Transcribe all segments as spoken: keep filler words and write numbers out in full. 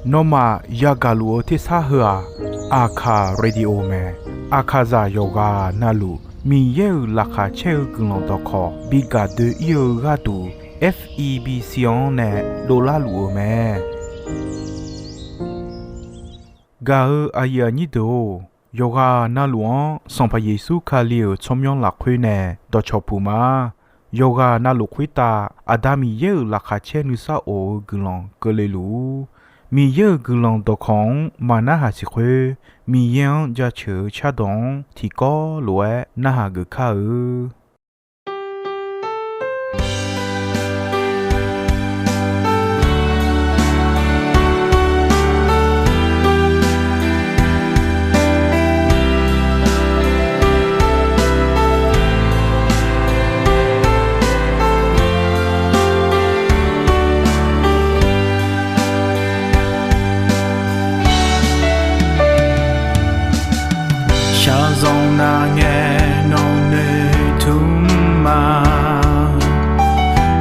Nawmaf yagaq luf-eu tersar heu-aq, Aqkaq Radio mae. Aqkaqzaq yawqghaq navluf Miqyaer-euq laqkhaq caer-eu guiqlanq dawqkawq bi gaq doe-ir-eu gharduq, F E B C-anr nae dovlar luf-eu mae. Gaq-eu aqyuif aqnyir deuq-or, yawqghaq navluf-anr Sanqpaq Yeqsur Kali-euq tsawrmyanr lafkhoer nae dawqcawq puq ma. Yawqghaq navluf khoertav Aqda Miqyaer-euq laqkhaq caer nuisar of-eu guiqlanq keuvle luf-ur. Miqyaer-euq guiqlanq dawqkawq-anr maqnarhaq siq khoer, Miqyaer-anr jaceuq-eu cardawq-anr tiqkawv lof-aer narhaq geuf kar-eu. Shaqzanq nar ngae nawq noeqtmq ma.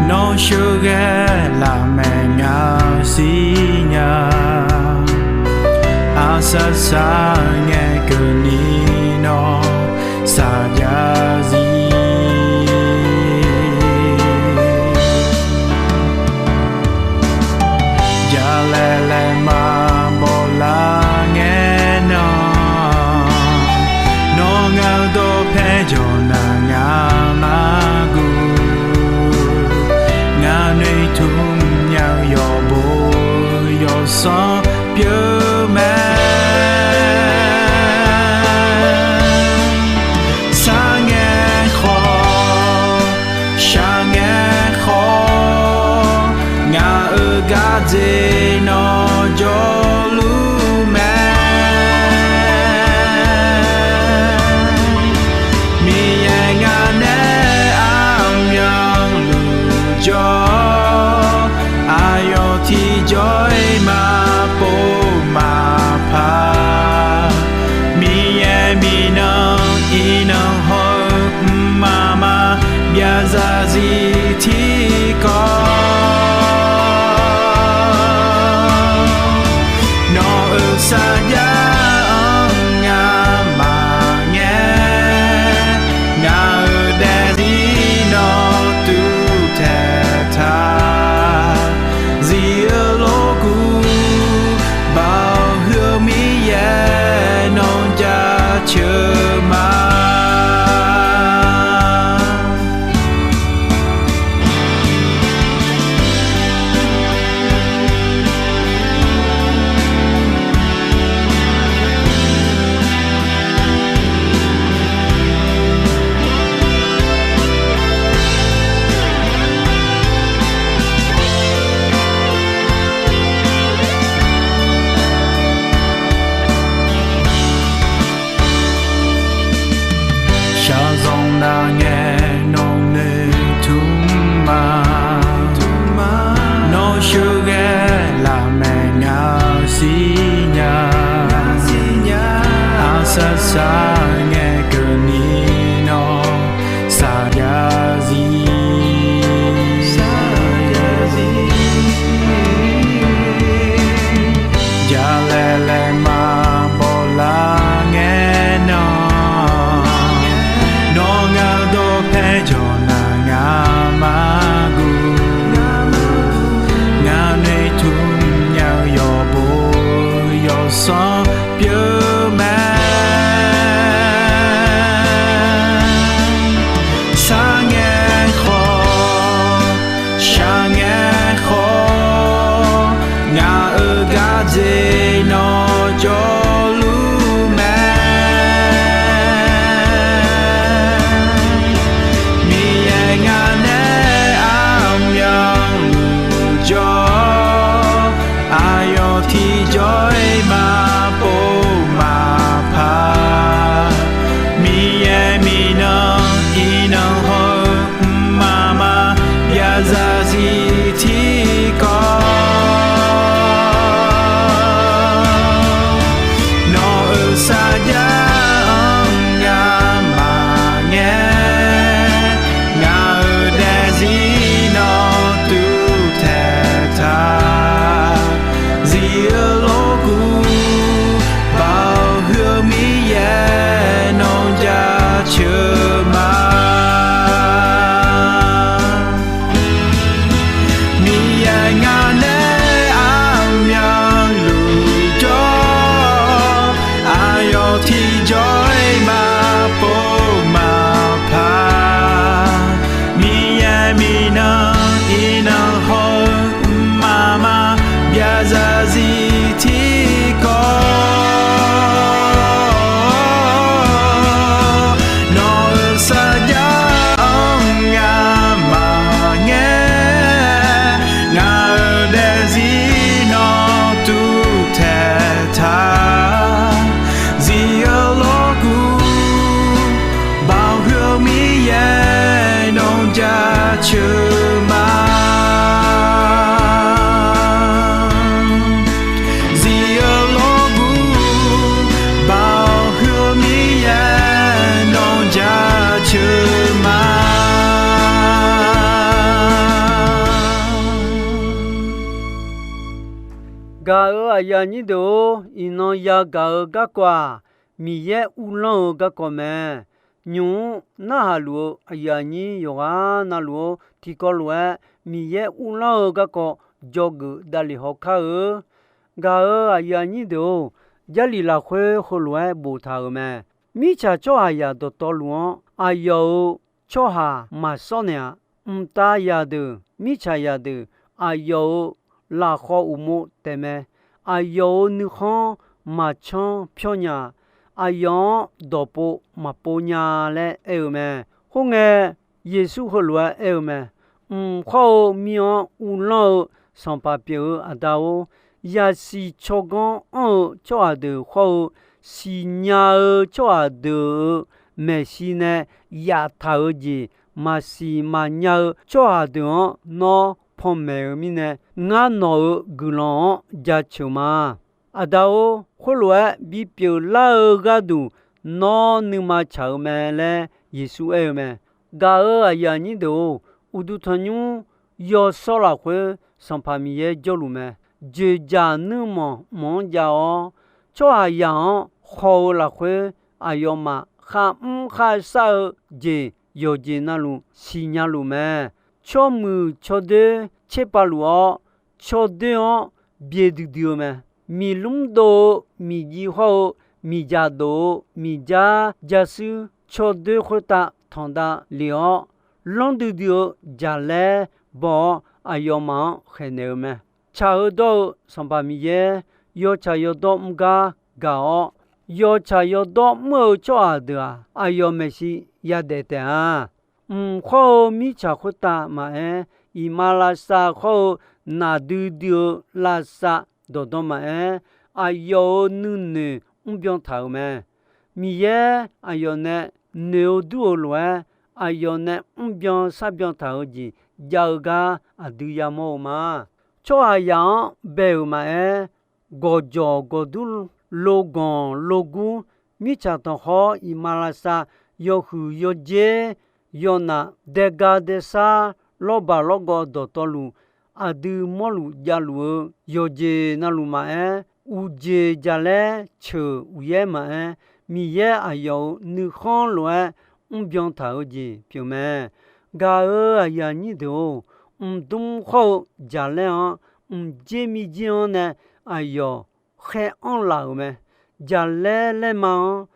Nawr sheuqghae lafmaeq ngaq-eu sirnya. Aqsar sar ngae keuvni nawr saqjav zir. Jalaeq laeq maqbaw lar ngae nan, nawr ngaq-eu dawqpae jawq nar ngaq mar guv. Ngaq noeqtmq nya-eu yawqbo yawsanr pyeuf mae. Sar ngae khawf, shaq ngae khawf, ngaq-euq gardzer nawr jawrluf mae. Miqyaer ngaq nae armyanluf jawr, aqyawf tiqjawr-iq maqpov maqpar. Miqyaer miqnan iqnan hawr-eu mqmaq maqbyav zarzir tiqkawv. Nawq-euq sarjax-anr ngamaf ngae, ngaq-euq daefzir nawr tuvtaeq taq. Zif-eu lorkuv, Baoq huiq-eu Miqyaer nawr jaceuq ma. Shaqzanq nar ngae nawq noeqtmq ma. Nawr sheuqghae lafmaeq ngaq-eu sirnya. Aqsar sar ngae keuvni nawr saqjav zir. Jalaeq laeq maqbaw lar ngae nan, nawr ngaq-eu dawqpae jawq nar ngaq mar guv. Ngaq noeqtmq nya-eu yawqbo yawsanr pyeuf mae. Sar ngae khawf, shaq ngae khawf, ngaq-euq gardzer nawr jawrluf mae. Miqyaer ngaq nae armyanluf jawr, aqyawf tiqjawr-iq maqpov Gaq-euq aqyuif aqnyir deuq-or, iqnan yagaq-eu garkawv-aq, Miqyaer uvlanr-eu garkawv mae. Nymq-mr narhaq luf-eu aqyuif aqnyir yawqghaq navluf-or, tiqkawv lof-aer Miqyaer uvlanr-eu garkawv dzawgeuf davlef haw kar-eu. Gaq-euq aqyuif aqnyir deuq-or, Jarlif lafkhoer heulof-aer boftaq-euq mae. Mirtsaq tsawrhaqzaq dawqtawvluf-anr aqyawf-euq tsawrhaq maqsawr naeq-aq, mqtav zaqdeuq, mirtsaqzaq deuq, aqyawf-euq lafkhawv uqmov taef mae. Aqyawf-euq nuikhanr maqcanr pyawr nya-aq, aqyawf-anr dawqpov maqpov nya laer aer-eu mae. Khoerngae, Yeqsur heulof-aer aer-eu mae. Mq khawr-eu mir-anr uvlanr-eu Sanqpaq pyeuf-eu Aqda-or, yasiq tsawrganr anr-eu tsawrhaq deuq khawr-eu, siqnya-eu tsawrhaq deuq-euq maeqshi nae yaftaq-eu jeq maqsiq maqnya-eu tsawrhaq deuq-anr nawr panmaeq-eu mirnae, ngar nawq-euq guiqlanq-anr jaceuq ma. Aqda-or, khoerlof-aer bipyeuf lar-eu gharduq nawr nuima tsaq-eu mae laer Yeqsur aer-eu mae. Gaq-euq aqyuif aqnyir deuq-or, uqduq tanqnymr yawshawr lafkhoer Sanqpaq Miqyaer jawrluf mae. Dzoeqdzaq nuirmanq mq-anr jav-awr, tsawrhaqzaq-anr haw-eu lafkhoer aqyawfmaf kharmr kharshar-eu jeq yawqjeq navluf siqnya luf mae. Tsawrmuiq tsawrdoer tserpav luf-awr, tsawrdoer-anr byae duidui-eu mae. Miqlmr dov-eu miqjiv hawr-eu miqdzaq dov-eu miqdzar jarshuir tsawrdoer khoertav tanqdav lef-awr, lanr duidui-eu jaqlaer baw-awr aqyawfmaf-anr khaeqnaeq-eu mae. Tsaq-eu dawr-eu Sanqpaq Miqyaer yawtsaq yawdawr mr gar gaq-awr, yawtsaq yawdawr mr-eu tsawrhaq deuq-aq, aqyawf maeqshi yadaef taef-a. Mq khawr-eu mirtsaq khoertav maqaer, iqmalavshav khawr-eu naqdui dui-eu lavshav dawqdawr maqaer, aqyawf-euq nuinoeq mrbyan taq-euq mae. Miqyaer aqyawf nae noeq-eu dur-euq lof-aer, aqyawf nae mrbyan sharbyan taq-eu jeq jav-eu gar aqdui yamawr-eu ma. Tsawrhaqzaq-anr bae-euq maqaer, gawqjawq gawqdur, loganq logur, mirtsaq tanqkhawr iqmalavshav, yawhuiq yawdzer, yawnaf, daega daesar, lawrbaq lawrgawv dawqtawvluf, aqdui mawrluf javluf-eu yawqjeq navluf maqaer, uqjeq jaqlaer ceuq uqyaer maqaer, Miqyaer aqyawf-euq nuikhanr lof-aer mrbyan taq-eu jeq pyeufmae. Gaq-euq aqyuif aqnyir deuq-or, mqdmr khawr-eu jaqlaer-anr, mqjer mirjir-anr nae aqyawf khaer anr laf-euq mae. Jaqlaer laerma-anr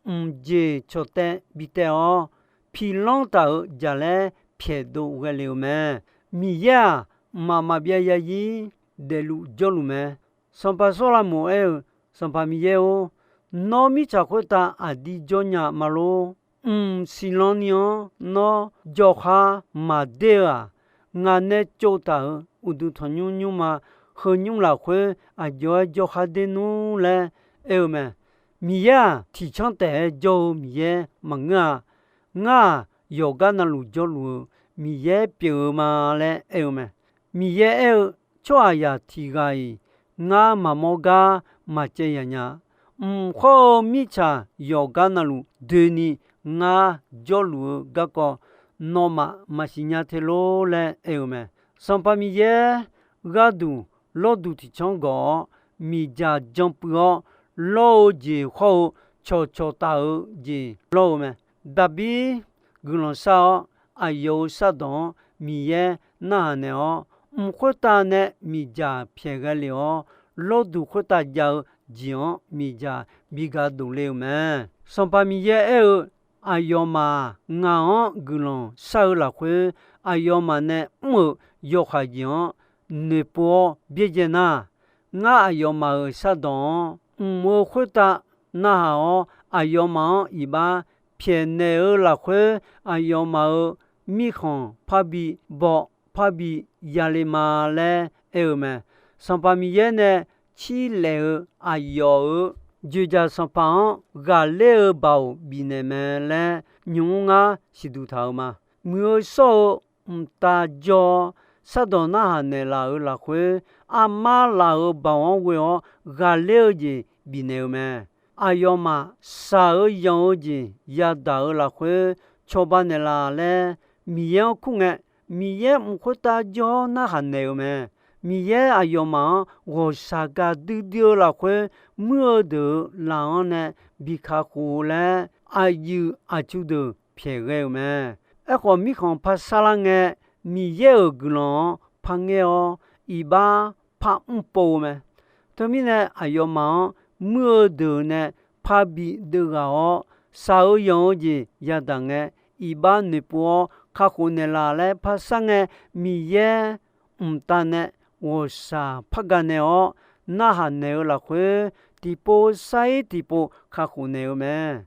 mqjeq cawqtaev bitaev-awr, pilanr taq-euq jaqlaer pyaeqdov ghae le-euq mae. Miqyaer-aq, mqmaq maqbyav yazir daefluf jawrluf mae. Sanqpaq Sawrlavmoq aer-eu, Sanqpaq Miqyaer-or, nawr mirtsaq khoertav aqdir jawr nya ma lor. Mq siqlan ni-anr nawr jawrkhar maqder-eu-aq, ngaq nae tsovtaq-euq uqduq tanqnymr nymrma heu nymr lafkhoer aqjox-aer jawrkhar der nmr laer aer-eu mae. Miqyaer-aq, tiqcanr taef-aer jawr-eu Miqyaer maqngeur-a. Ngar-aq, yawqgar navluf jawrluf-eu Miqyaer pyeuf-eu ma laer aer-eu mae. Miqyaer aer-eu, tsawrhaqzaq tiq ghaq-iq ngar maqmawr gar maqcaev yaq nya. Mq khawr-eu mirtsaq yawqgar navluf doeni ngar jawrluf-eu garkawv nawmaf maqsiq nya te lor laer aer-eu mae. Sanqpaq Miqyaer gharduq lawrduq tiqcanr gawq-awr, miqdzaq jan puiv-awr, lawr-eu jeq khawr-eu cawqcawq taf-eu jeq lawr-eu mae. Daqbir guiqlanq shar-awr, aqyawf-euq shardawq-anr Miqyaer narhaq naeq-awr, mq khoertav nae miqdzaq pyaeq ghae lef-awr, lawrduq khoertav jav-eu jeq-anr miqdzaq bi gaq dof le-euq mae. Sanqpaq Miqyaer aer-eu, aqyawfmaf-aq, ngaq-anr guiqlanq shar-eu lafkhoer, aqyawfmaf nae mr-euq yawkhav jeq-anr noeqpov-awr byaerdzae nar, ngar aqyawfmaf-euq shardawq-anr mq-eu khoertav narhaq-awr, aqyawfmaf-anr iqbax pyaeqnaeq-eu lafkhoer, aqyawfmaf-euq mirkhanq parbi baw parbi yale ma laer aer-eu mae. Sanqpaq Miqyaer nae cirlaef-eu aqyawf-euq dzoeqdzaq sanqpaq-anr ghaqler-eu baoq bifnaeq mae laer nymq-mr ngar siqduq taq-eu ma. Muiq-eu shawr-eu mqtav jawr-awr, shardawq narhaq naeqlaf-euq lafkhoer, armar laf-euq baoq-anr ghoe-awr ghaqler-eu jeq bifnaeq-eu mae. Aqyawfmaf shaq-eu yanq-eu jeq yadaq-eu lafkhoer cawba naeqlaf laer Miqyaer-anr kur ngae, Miqyaer mq khoertav jawr-awr narhaq naeq-eu mae. Miqyaer aqyawfmaf-anr ghawqshaq gaqdui dui-eu lafkhoer, muir-eu deuq-euq laf-anr nae bi kakhof-eu laer, aqyuif aqtsu deuq pyaeqghae-euq mae. Aerkhawf, mirkhanq par sarlar ngae, Miqyaer-euq guiqlanq-anr par ngaer-awr, iqbax par mr pov-eu mae. Teumirnae, aqyawfmaf-anr muir-eu deuq nae parbi deuvghaq-awr, shaq-eu yanq-eu jeq yadaq ngae, iqbax noeqpov-awr kakhof naeqlaf laer par sar ngae, Miqyaer mqtav nae ghawqshaq par gaq naeq-awr, narhaq naeq-eu lafkhoer, tiqpov sar-ir tiqpov kakhof naeq-eu mae.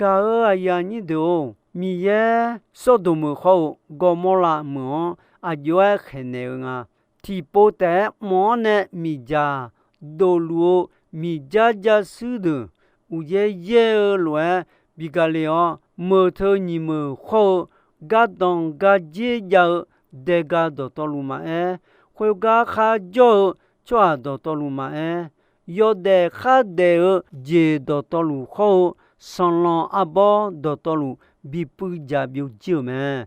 Gaq-euq aqyuif aqnyir deuq-or, Miqyaer Sawrdoq meuq hawr-eu Gawrmawrlav meuq-anr aqjox-aer khaeqnaeq-eu nga. Tiqpov taef-aer mq-anr nae miqdzaq dofluf-eu miqdzar jarshuir deuq uqyaer yaer-eu lof-aer bi gale-awr, meuq teu nyiq meuq hawr-eu gardanq gardzer jav-eu daega dawqtawvluf maqaer, khoergar kharjawr-eu tsawrhaq dawqtawvluf maqaer, yawdaef khardaef-eu jeq dawqtawvluf hawr-eu sanqlanq arbawr dawqtawvluf bi puivdzaq byovjir-euq mae.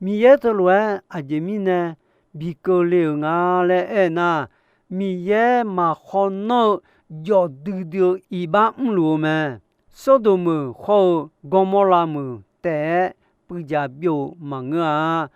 Miqyaer teulof-aer aqjeq mirnae bi keuvle-euq nga laer aernar, Miqyaer maqkhawv nanr-eu jawf duidui-eu iqbax mrluf-eu mae. Sawrdoq meuq hawr-eu Gawrmawrlav meuq taef-aer puivdzaq byov-euq maqngeur-a.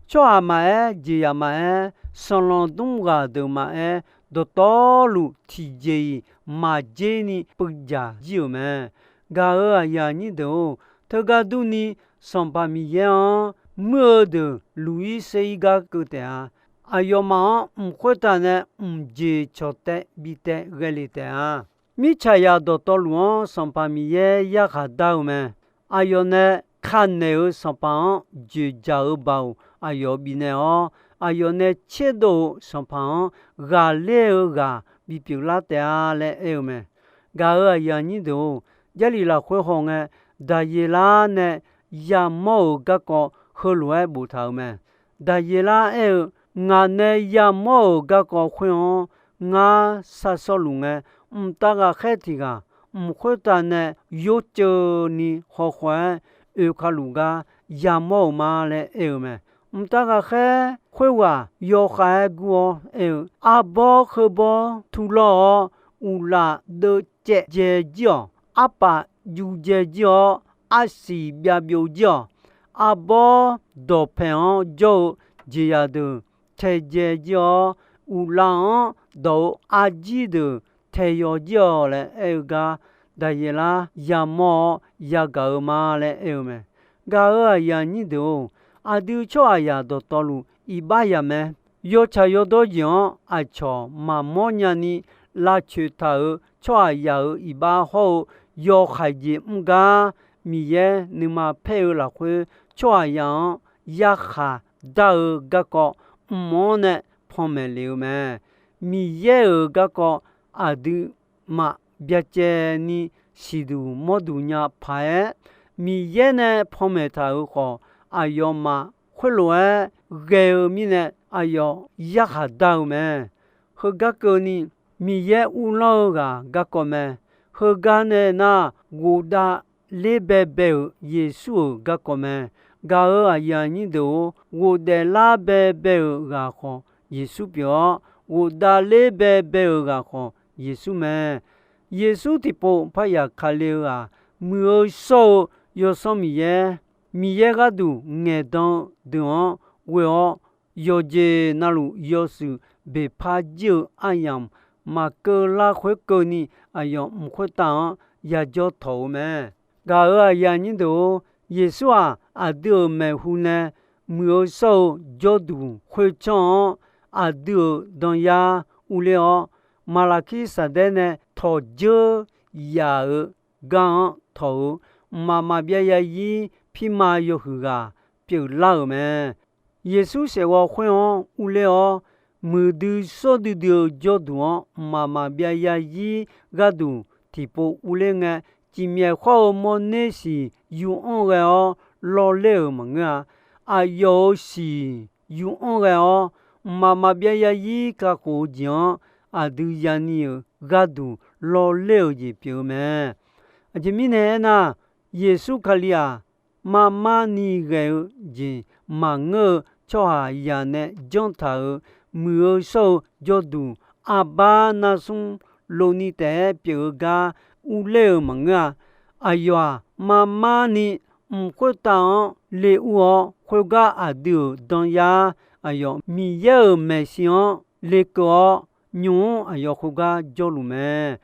Tsawrhaq maqaer, jeqzaq maqaer, sanqlanq dmr ghaq deuq maqaer, dawqtawvluf tiqjeq-iq maqdzer ni puivdzaq jir-euq mae. Gaq-euq aqyuif aqnyir deuq-or, teugar durni, Sanqpaq Miqyaer-anr muir-eu deuq luq-ir ser-ir gar keuv taef-a. Aqyawfmaf-anr mq khoertav nae mqjeq cawq taev bi taev ghae le taef-a. Mirtsaqzaq dawqtawvluf-anr Sanqpaq Miqyaer yarkhaq dar-eu mae. Aqyawf nae ka naeq-euq Sanqpaq-anr dzoeqdzaq-eu baoq aqyawf bifnaeq-awr, aqyawf nae tserdov-euq Sanqpaq-anr ghaqler-eu ghaq bipyeuf lar taef-a laer aer-eu mae. Gaq-euq aqyuif aqnyir deuq-or, Jarlif lafkhoer hawngae, Daqyeqlar nae yamawr-euq garkawv heulof-aer boftaq-euq mae. Daqyeqlar aer-eu, Ngaq nae yamawr-euq garkawv khoer-anr ngar sar sawrluf ngae, mqtav ghaqkhaer tiq ghaq, mq khoertav nae yorceuv ni hawkhaw-aer oeka luf gar yamawr-euq ma laer aer-eu mae. Mqtav ghaqkhaer khoerghaq yawkhav-aer gur-awr aer-eu, Arbawr heubawr turlawr-awr, uqlaf deuvcaev dzae jir-awq. Arpaf juv dzae jir-awr, arsiq byav byov jir-awq. Arbawr dawqpaeq-anr jawr-eu jeqzaq deuq taedzae jir-awr, uqlaf-anr dawq-eu arjir deuq taeyaw jir-awq laer aer-eu gar, Daqyeqlar yamawr-awr yagaq-eu ma laer aer-eu mae. Gaq-euq aqyuif aqnyir deuq-or, aqdui tsawrhaqzaq dawqtawvluf iqbax yamq mae. Yawtsaq yawdawr jeq-anr aqcawq maqmawr nyani lavcoeq taq-euq tsawrhaqzaq-euq iqbax hawr-eu yawkhaeq jeq mr gar, Miqyaer nuima paer-eu lafkhoer tsawrhaqzaq-anr yarkhaq dar-eu garkawv mq-anr nae panmaeq lef-eu mae. Miqyaer-euq garkawv aqduimaf byacaevni siqduq mawrduq nya paq-aer, Miqyaer nae panmaeq taq-euq khawf, aqyawfmaf khoerlof-aer ghae-eu mirnae aqyawf yarkhaq dar-eu mae. Heugar keuvni, Miqyaer uvlanr-eu ghaq garkawv mae. Heugar nae nar, ghofdav ler baebae-euq Yeqsur-euq garkawv mae. Gaq-euq aqyuif aqnyir deuq-or, ghofdaef lar baebae-euq ghaq khawf Yeqsur pyeuf-awr, ghofdav ler baebae-euq ghaq khawf Yeqsur mae. Yeqsur tiqpov parya kale-eu-aq, Muiq-eu shawr-eu Yawsanr Miqyaer, Miqyaer gharduq ngaeqdan-eu deuq-anr ghoe-awr, yawqjeq navluf yawshuif beqpar jir-eu aryamq maqkeuv lar khoerkeuvni, aqyawf mq khoertav-anr yajawr tawq-eu mae. Gaq-euq aqyuif aqnyir deuq-or, Yeqsur-aq, aqdui-euq maeqhu nae muiq-eu shawr-eu jawrduq khoertsanr-anr aqdui-euq danyar urler-awr, Maqlaqkir saqdaer nae tawqdzeur yaf-euq gar-anr tawq-eu mqmaq maqbyav yazir pirma yawhuiq ghaq pyeuflar-euq mae. Yeqsur saefghawv khoer-anr urler-awr, muiqdui shawr duidui-eu jawrduq-anr mqmaq maqbyav yazir gharduq tiqpov urler ngae, cifmyaef khawr-eu mawrner siq yuranr ghae-awr lawrler-euq maqngeur-a. Aqyawf-euq siq yuranr ghae-awr, mqmaq maqbyav yazir kakhof-eu jeq-anr aqdui yani-euq gharduq lawrler-euq jeq pyeuf-eu mae. Aqjeq mirnae aernar, Yeqsur Kali-aq, marmar ni ghae-eu jeq maqngeur-eu tsawrhaqzaq nae janr taq-euq muiq-eu shawr-eu jawrduq, arbar narsmr lov ni taef-aer pyeuf-eu gar urler-euq maqngeur-a. Aqyawf-aq, marmar ni mq khoertav-anr le ur-awr, khoergar aqdui-euq danyar aqyawf Miqyaer-euq maeqshi-anr lekeuv-awr, nymq-mr aqyawf khoergar jawrluf mae.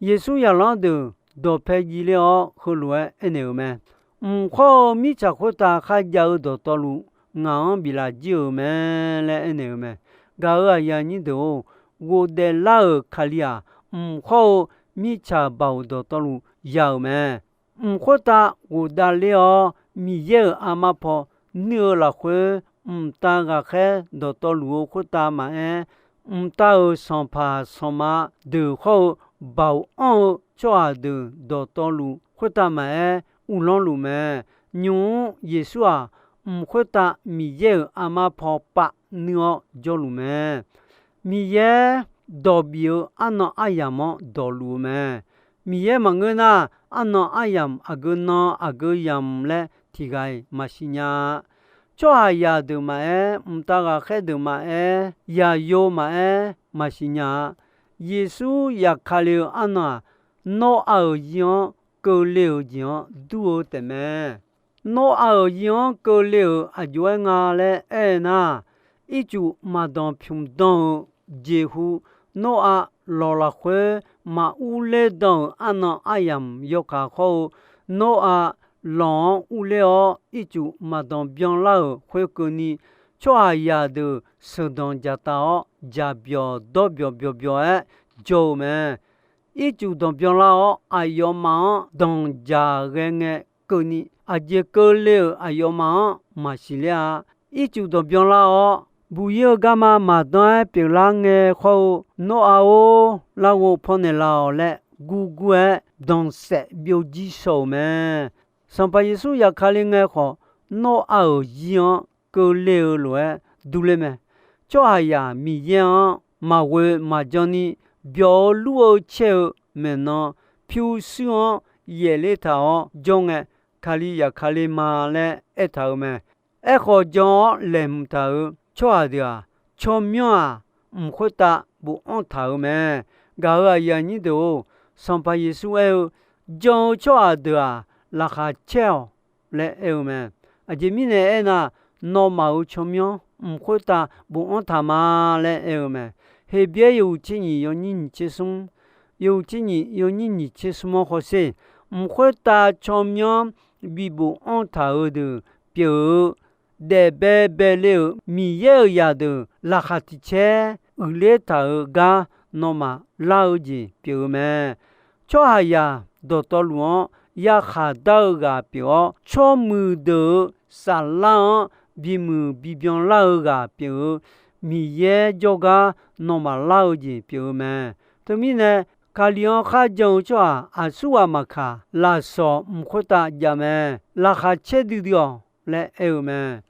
Yeqsur zaqlanr deuq dawqpae jiv ler-awr, heulof-aer aernaeq-euq mae. Mq khawr-eu mirtsaq khoertav kharjav-eu dawqtawvluf, ngaq-anr biflaf jir-euq mae laer aernaeq-euq mae. Gaq-euq aqyuif aqnyir deuq-or, ghofdaef lar-euq Kali-aq, mq khawr-eu mirtsaq baoq dawqtawvluf ya-euq mae. Mq khoertav ghofdav ler-awr, Miqyaer-euq armar paw nuir-eu lafkhoer, mqtav ghaqkhaer dawqtawvluf-eu khoertav maqaer, mqtav-euq sanqpaq sanqma deuq khawr-eu baoq anr-eu tsawrhaq deuq dawqtawvluf khoertav maqaer, uvlanr luf mae. Nymq-mr Yeqsur-aq, mq khoertav Miqyaer-euq armar paw pav nuir-awr jawrluf mae. Miqyaer dawq bif-eu arnan aryamq-anr dawqluf-eu mae. Miqyaer maqngeur nar, arnan aryamq aqgeu nan aqgeu yamq laer tiq ghaq-iq maqsiq nya-a. Tsawrhaqzaq deuq maqaer, mqtav ghaqkhaer deuq maqaer, yaqyo maqaer, maqsiq nya-a. Yeqsur zafkale-eu arnan-aq, Noraq-euq zir-anr keuvle-euq jeq-anr dur-eu taefmae. Noraq-euq zir-anr keuvle-euq aqjox-aer nga laer aer-eu nar, ircuf maqdanq pymq dan-eu jeqhu, Noraq lawq lafkhoer maqur ler dan-euq arnan aryamq yawkaq khawr-eu, Noraq lawq-anr urler-awr ircuf maqdanq byanlar-euq khoerkeuvni, tsawrhaqzaq deuq sheuqdanq dzaqtaf-awr, dzaq byawq dawr byawq byawq byawq-aer jawr-eu mae. Ircuf danqbyan lar-awr, aqyawfmaf-anr danqdzaq ghae ngae keuvni, aqjeq keuvle-euq aqyawfmaf-anr maqsiq ler-a. Ircuf danqbyan lar-awr, buq-ir-eu garma maqdan-aer pyeuflar ngae khawr-eu, Noraq-or, larghov pawnaeq laf-awq laer gurgur-aer danqsaef byovjir shaw-euq mae. Sanqpaq Yeqsur zafkale ngae khawf, Noraq-euq zir-anr keuvle-eu lof-aer durler mae. Tsawrhaqzaq Miqyaer-anr maqghoe maqjan ni, byawq-eu lur-eu caer-eu maeqnan pyurshuir-anr yaefler taq-awr jawr ngae, Kali zafkale ma laer aertaq-euq mae. Aerkhawf, jan-awr laeqhmq taq-euq tsawrhaq deuq-aq, tsawrmyanr-aq, mq khoertav bofanr taq-euq mae. Gaq-euq aqyuif aqnyir deuq-or, Sanqpaq Yeqsur aer-eu, jan-eu tsawrhaq deuq-aq, laqkhaq caer-awq laer aer-eu mae. Aqjeq mirnae aernar, nawmaf-euq tsawrmyanr mq khoertav bofanr taq ma laer aer-eu mae. Heqbyaer yawhuiq tser nyiq yawnyir nyiq tser smr, yawhuiq tser nyiq yawnyir nyiq tser smr-anr hawsher. Mq khoertav tsawrmyanr bi bofanr taq-eu deuq pyeuf-eu, daef bae bae le-euq Miqyaer-euq zaqdeuq laqkhaq tiq caer uiqler taq-euq gar nawmaf lar-eu jeq pyeuf-eu mae. Tsawrhaqzaq dawqtawvluf-anr yarkhaq dar-eu ghaq pyeuf-awr, tsawrmuiq deuq-euq saflar-anr bimuiq bibyan lar-eu ghaq pyeuf-eu, Miqyaer jawrgar nawmaf lar-eu jeq pyeuf-eu mae. Teumirnae, Kali-anr kharjan-eu tsawrhaq aqsurghaq maqkaq, lafsawq mq khoertav jav mae. Laqkhaq caer duidui-awq laer aer-eu mae.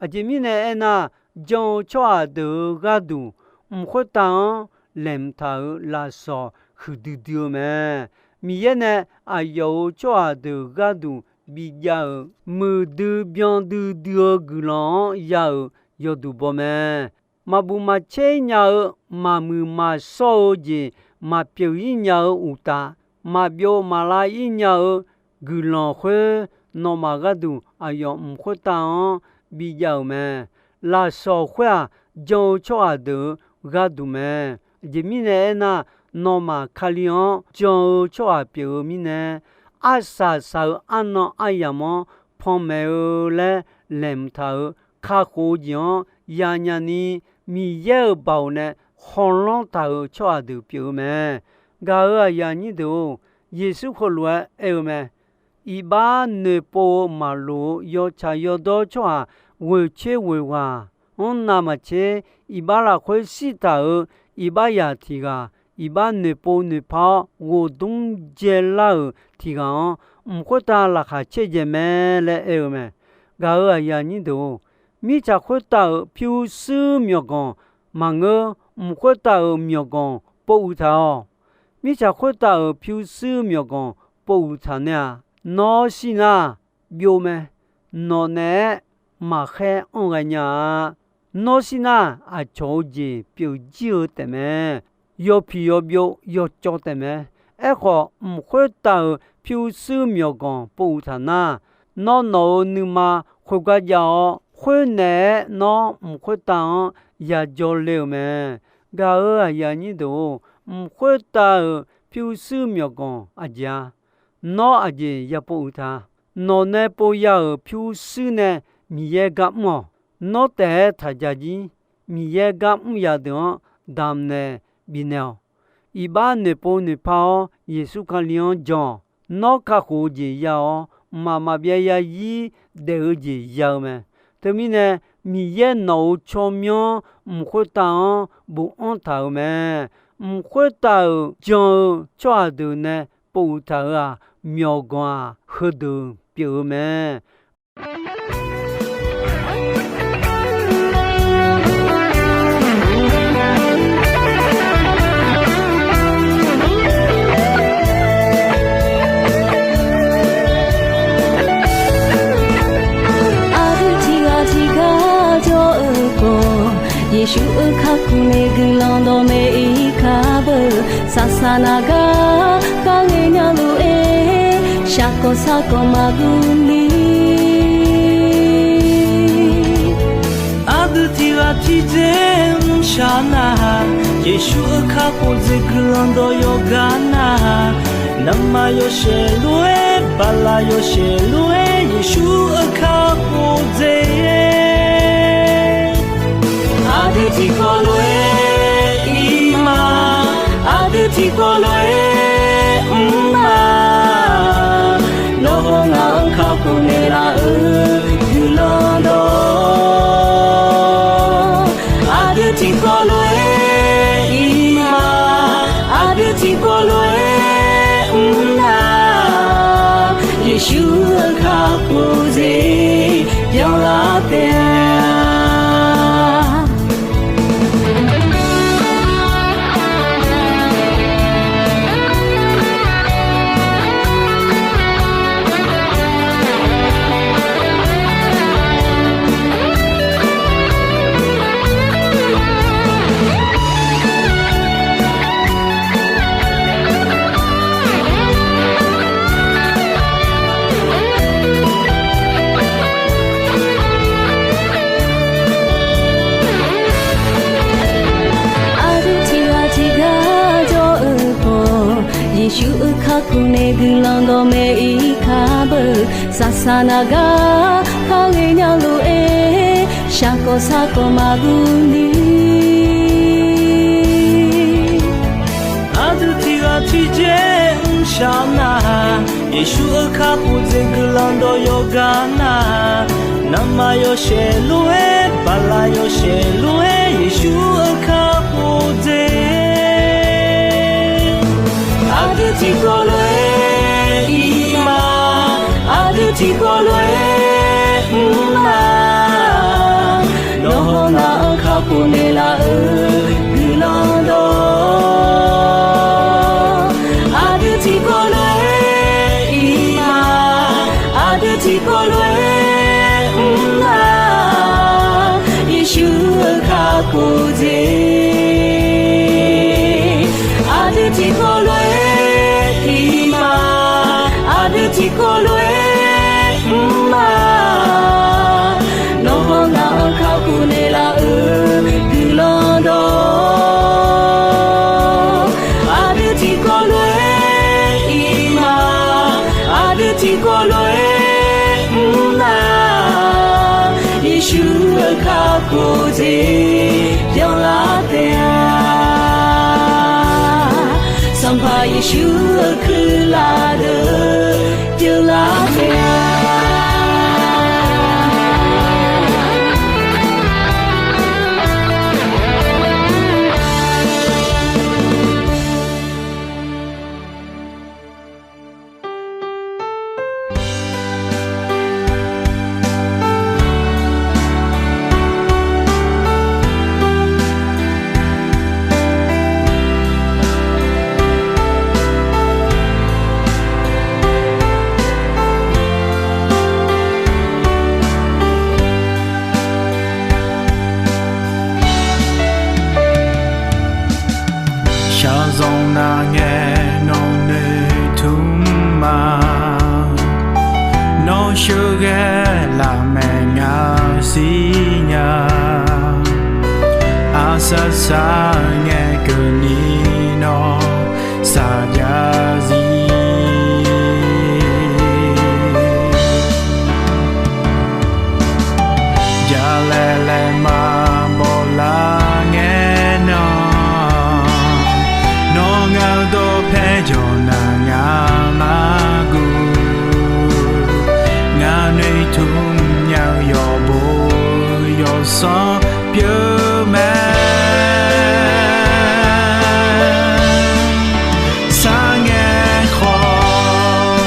Aqjeq mirnae aernar, jan-eu tsawrhaq deuq-euq gharduq, mq khoertav-anr laeqhmq taq-euq lafsawq huiqdui dui-eu mae. Miqyaer nae aqyawf-euq tsawrhaq deuq gharduq bijav-euq muiqdui byandui dui-eu guiqlanq-anr ya-euq yawduq baw mae. Maqbuf maqcaer-ir nya-eu, maqmuiq maqshawr-eu jeq maqpyeuf-ir nya-eu uqtaf, maqbyov maqlav-ir nya-eu guiqlanq khoer, nawmaf gharduq aqyawf mq khoertav-anr bijav-euq mae. Lafsawq khoer-aq, jan-eu tsawrhaq deuq-euq gharduq mae. Aqjeq mirnae aernar, nawmaf Kali-anr jan-eu tsawrhaq pyeuf-eu mirnae, arsaq saq-eu arnan aryamq-anr panmaeq-eu laer laeqhmq taq-euq kakhof-eu jeq-anr yanya ni, Miqyaer-euq baoq nae khawlanr taq-euq tsawrhaq deuq pyeuf-eu mae. Gaq-euq aqyuif aqnyir deuq-or, Yeqsur heulof-aer aer-eu mae. Iqbax noeqpov-eu maqloq-eu yawtsaq yawdawr tsawrhaq ghoeqtser ghoeqghaq-anr navmaqtser, iqbax lafkhoer shirtaq-euq iqbax zaq tiq ghaq, iqbax noeqpov noeqpar-awr ghoqdmr dzaelar-euq tiq ghaq-anr, mq khoertav laqkhaq caerdzae mae laer aer-eu mae. Gaq-euq aqyuif aqnyir deuq-or, mirtsaq khoertav-euq pyurshuir myawqganq maqngeur, mq khoertav-euq myawqganq pov uiq taq-awq. Mirtsaq khoertav-euq pyurshuir myawqganq pov uiq taq nae-aq, nawr shir nar, byov mae. Nawq naeq-aer maqkhaer anr ghaenya-a. Nawr shir nar, aqcawq-eu jeq pyeuf jir-eu taefmae. Yawpiq yawbyov yawcawv taefmae. Aerkhawf, mq khoertav-euq pyurshuir myawqganq pov uqtaq nar, nawr nawq-euq nuima khoergar jav-awr, khoernaeq-aer nawr mq khoertav-anr yajawr le-euq mae. Gaq-euq aqyuif aqnyir deuq-or, mq khoertav-euq pyurshuir myawqganq aqjeq-a? Nawr aqjeq yapov uqtaq? Nawq nae pov ya-euq pyurshuir nae Miqyaer gar mr-awq. Nawr taef-aer taq ja jir. Miqyaer gar mr yaf deuq-anr damq naeq bifnaeq-awq. Iqbax noeqpov noeqpa-awr Yeqsur Kali-anr jan-awq. Nawr kakhof-eu jeq ya-awr, mqmaq maqbyav zarzir daef-eu jeq ya-eu mae. Teumirnae, Miqyaer nawq-euq tsawrmyanr mq khoertav-anr bofanr taq-euq mae. Mq khoertav-euq jan-eu tsawrhaq deuq nae pov uqtaq-euq-aq, myawqganq-aq, heudeuq pyeuf-eu mae. Aqdui tiqghaq tiqgar jawr-eu khawf, Yeqsur-euq kakhof nae guiqlanq dawqmaeq-ir kar beu. Saqsaq naq gar kharghae nya lof-aer, shaqkawq sarkawq maqguv ni. Aqdui tiqghaq tiqdzer mrshaq nar-aq, Yeqsur-euq kakhof dzaeq guiqlanq dawq yawqgar nar-aq, navmaqyawshaef lof-aer, bala yawshaef lof-aer, Yeqsur-euq kakhof dzaeq. Aqdui tiqkawv lof-aer ir ma, aqdui tiqkawv lof-aer mr ma. Nawr hawr ngaq-anr kakhof naeqlaf-eu guiqlanq dawq, aqdui tiqkawv lof-aer ir ma, aqdui tiqkawv lof-aer mr nar, Yeqsur-euq kakhof dzaeq byanlar taef-a. Aqdui tiqghaq tiqgar jawr-eu khawf, Yeqsur-euq kakhof nae guiqlanq dawqmaeq-ir kar beu. Saqsaq naq gar kharghae nya lof-aer, shaqkawq sarkawq maqguv ni. Aqdui tiqghaq tiqdzer mrshaq nar-aq, Yeqsur-euq kakhof dzaeq guiqlanq dawq yawqgar nar-aq, navmaqyawshaef lof-aer, bala yawshaef lof-aer, Yeqsur-euq kakhof dzaeq. Aqdui tiqkawv lof-aer ir ma, aqdui tiqkawv lof-aer mr ma. Nawr hawr ngaq-anr kakhof naeqlaf-eu guiqlanq dawq, aqdui tiqkawv lof-aer ir ma, aqdui tiqkawv lof-aer mr ma. Yeqsur-euq kakhof dzaeq, aqdui tiqkawv lof-aer ir ma, aqdui tiqkawv lof-aer mr ma. Nawr hawr ngaq-anr kakhof naeqlaf-eu guiqlanq dawq, aqdui tiqkawv lof-aer ir ma, aqdui tiqkawv lof-aer mr ma. Yeqsur-euq kakhof dzaeq byanlar taef-a. Sanqpaq Yeqsur-euq kuirlaf deuq pyeuflar taef-a. Zanqnaq ngae nawq noeqtmq ma. Nawr sheuqghae lafmaeq ngaq siqnya. Aqsaqsaq ngae keuvni nawr saqjav zir. Jalaeq laeqma bawqlar ngae nan, nawr ngaq-eu dawqpae jawq naq ngaq mar guv. Ngaq noeqtmq nya-eu yawqbo yawsanr pyeuf mae. Sar ngae khawf,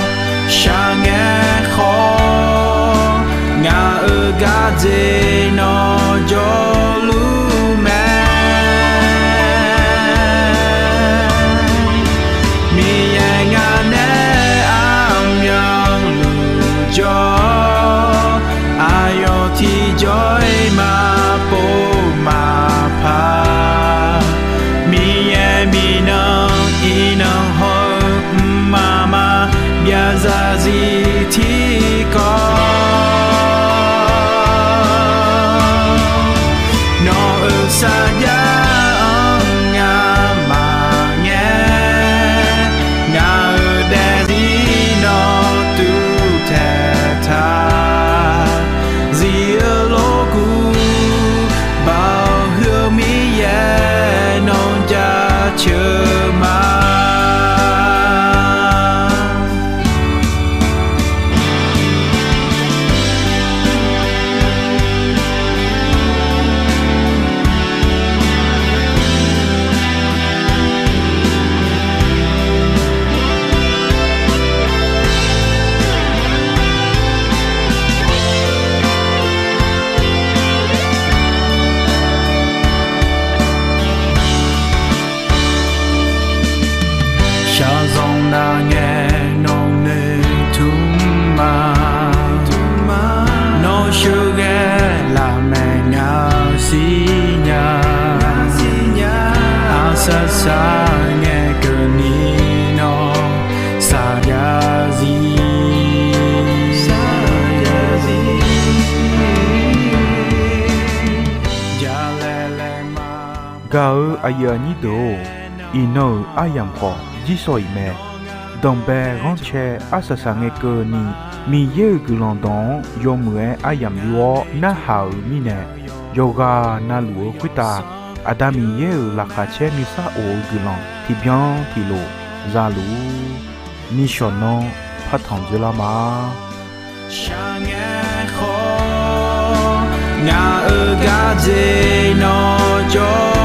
shaq ngae khawf, ngaq-euq gardzer nawr jawrluf mae. Miqyaer ngaq nae aqmyanluf jawr, aqyawf tiqjawr-iq maqpov maqpar. Miqyaer miqnan iqnan haw-eu mqmaq maqbyav zarzir tiqkawv. Nawq-euq sarjax-anr ngamaf ngae, ngaq-euq daefzir nawr tuvtaeq taq. Zif-eu lorgur baoq huiq-eu Miqyaer nawr jaceuq ma. Shaqzanq naq ngae nawq noeqtmq ma. Nawr sheuqghae lafmaeq ngaq siqnya. Aqsaqsaq ngae keuvni nawr saqjav zir. Gaq-eu aqyuif aqnyir deuq-or, iqnan-euq aryamq khawf jirsawq iq mae. Danqbae ghanrcae arsaq saq ngae keuvni, Miqyaer-euq guiqlanq dawq-anr yawmuiq-aer aryamq yur-awr narhaq-euq mirnae, yawqghaq navluf-eu khoertav Aqda Miqyaer-euq laqkhaq caer nuisar of-eu guiqlanq tiqbyan tiqlof zaluf-ur. Nishawq nanr partanq dzeurlar ma. Shaqngae khawf, ngaq-euq gardzer nawr jawr